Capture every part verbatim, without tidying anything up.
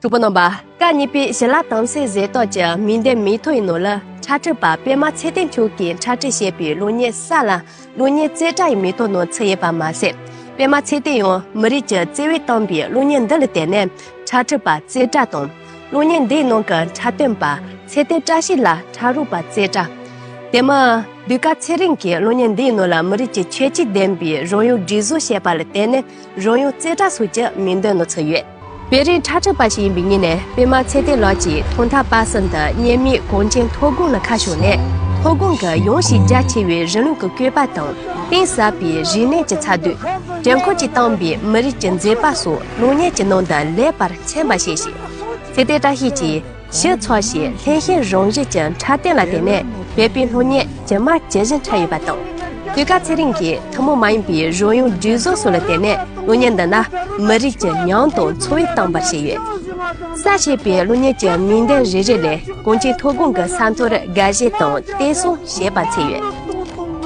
གྲོགས་པོ་རྣམ་པ། སྐབས་གཉིས་པའི་ཞི་ལྷ་དམ་སྲི་གཟེངས་རྟགས་ཀྱི་མིང་ལྡན་མིང་ཐོ་ཡི་ནང་ལ་འཁྲབ་ཁྲིད་པ་པད་མ་ཚེ་བརྟན་མཆོག་གིས་འཁྲབ་ཁྲིད་བྱས་པའི་གློག་བརྙན་གསར་ལ་གློག་བརྙན་རྩེ་གྲ་ཡི་མིང་ཐོ་ནང་ཚུད་ཡོད་པ་མ་ཟད། པད་མ་ཚེ་བརྟན་ཡང་མི་རིགས་ཀྱི་བརྩེ་བས་བཏང་པའི་གློག་བརྙན་འདི་ལ་བརྟེན་ནས་འཁྲབ་ཁྲིད་པ་རྩེ་གྲ་དང་། གློག་བརྙན་འདིའི་ནང་གི་འཁྲབ་སྟོན་པ་ཚེ་བརྟན་བཀྲ་ཤིས་ལ་འཁྲབ་རོགས་པ་རྩེ་གྲ། དེ་མིན་ཟློས་གར་ཚེ་རིང་གིས་གློག་བརྙན་འདིའི་ནང་ལ་མི་རིགས་ཀྱི་ཁྱད་ཆོས་ལྡན་པའི་རང་དབང་སྒྲིག་བཟོ་བྱས་པ་ལ་བརྟེན་ནས། རང་དབང་རྩེ་གྲ་སོགས་ཀྱི་མིང་འདོན་ནང་ཚུད་ཡོད། བོད་རིགས་འཁྲབ་ཁྲིད་པ་ཞིག་ཡིན་པའི་ངོས་ནས་པད་མ་ཚེ་བརྟན་ལགས་ཀྱིས་ཐོག་མཐའ་བར་གསུམ་དུ་སྔོན་མའི་གངས་ཅན་ཐོན་ཁུངས་ལ་ཁ་ཕྱོགས་ནས། ཐོན་ཁུངས་ཀྱི་ཡངས་ཤིང་རྒྱ་ཆེ་བའི་རིང་ལུགས་ཀྱི་བཀོད་པ་དང་། གཏིང་ཟབ་པའི་རིག་གནས་ཀྱི་མཚར་སྡུག་དྲན་སྐུལ་གྱིས་བཏང་པའི་མི་རིགས་ཀྱི་མཛེས་པ་སོགས་གློག་བརྙན་གྱི་ནང་དུ་ལེགས་པར་མཚོན་པར་བྱས་ཤིང་། ཚེ་བརྟན་བཀྲ་ཤིས་ཀྱིས། ཞིབ་ཚགས་ཤིང་ལྷད་ཤིང་རང་བཞིན་གྱི་འཁྲབ་སྟོན་ལ་བརྟེན་ནས་བོད་པའི་གློག་བརྙན་ཇི་མ་ཇི་བཞིན་འཁྲབ་ཡོད་པ་དང་། ཟློས་གར་ཚེ་རིང་གིས་ཐུན་མོང་མ་ཡིན་པའི་རང་དབང་སྒྲིག་བཟོ་སོགས་ལ་བརྟེན་ནས་གློག་བརྙན་འདི་ནི་མི་རིགས་ཀྱི་ཉམས་དང་འཚོ་བས་བཏང་པར་བྱས་ཡོད། གསར་བྱས་པའི་གློག་བརྙན་གྱི་མིང་ལྡན་རེ་རེ་ལས་གངས་ཅན་ཐོན་ཁུངས་ཀྱི་ས་མཐོར་དགའ་བཞེས་དང་བསྟན་སྲུང་བྱས་པ་མཚོན་ཡོད།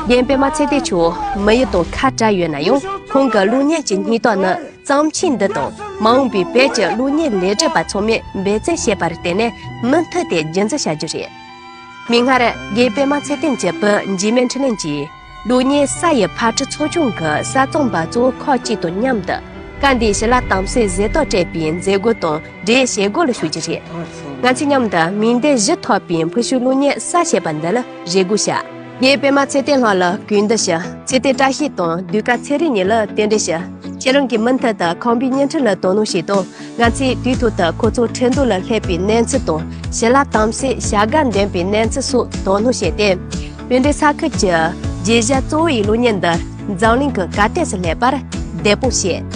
རྒན་པད་མ་ཚེ་བརྟན་མཆོག་མི་ཡུལ་དང་ཁ་བྲལ་ཡོད་ན་ཡང་ཁོང་གི་གློག་བརྙན་གྱི་སྙིང་སྟོབས་ནི། བརྩམས་ཆོས་འདི་དང་མ་འོངས་པའི་བོད་ཀྱི་གློག་བརྙན་ལས་སྒྲུབ་པ་ཚང་མས་འབད་བརྩོན་བྱས་པར་བརྟེན་ནས་མུ་མཐུད་དེ་རྒྱུན་འཛིན་བྱ་རྒྱུ་རེད། མིག་སྔར། རྒན་པད་མ་ཚེ་བརྟན་གྱི་བུ་འཇིགས་མེད་འཕྲིན་ལས་ཀྱིས་གློག་བརྙན་གསར་ཡི་ཕར་འཁྲི་ཚོགས་ཆུང་གི་གསར་རྩོམ་པ་གཙོ་བོ་ཁག་ཅིག་དང་མཉམ་དུ་སྐབས་འདིའི་ཞི་ལྷ་དམ་སྲི་གཟེངས་རྟགས་སྤྲད་པའི་མཛད་སྒོ་དང་འབྲེལ་བྱེད་སྒོ་ལ་ཞུགས་རྒྱུ་རེད། ང་ཚོས་མཉམ་དུ་མིང་ལྡན་བཞི་ཐོབ་པའི་ཕོ་གསར་གློག་བརྙན་གསར་བྱས་པ་འདི་ལ་རེ་སྒུག་བྱ། རྒན་པད་མ་ཚེ་བརྟན་ལགས་ལ་གུས་འདུད་ཞུ། ཚེ་བརྟན་བཀྲ་ཤིས་དང་ཟློས་གར་ཚེ་རིང་གཉིས་ལ་རྟེན་འབྲེལ་ཞུ། ཁྱེད་རང་གིས་མུ་མཐུད་དུ་ཁམས་པའི་བརྙན་འཕྲིན་ལ་དོ་སྣང་བྱས་དང་། ང་ཚོས་དུས་ཐོག་ཏུ་ཁོ་ཚོ་ཁྲིན་ཏུའུ་ལ་སླེབས་པའི་གནས་ཚུལ་དང་། ཞི་ལྷ་དམ་སྲི་བྱ་དགའ་འདོན་པའི་གནས་ཚུལ་སོགས་དོ་སྣང་བྱས་ཏེ། དཔེ་འབྲེལ་ས་ཁུལ་གྱི་རྒྱུད་བཞི་གཙོ་བོ་ཡི་གློག་བརྙན་འདི་འཛམ་གླིང་གི་གར་སྟེགས་སུ་སླེབས་པར་དེད་དཔོན་བྱེད།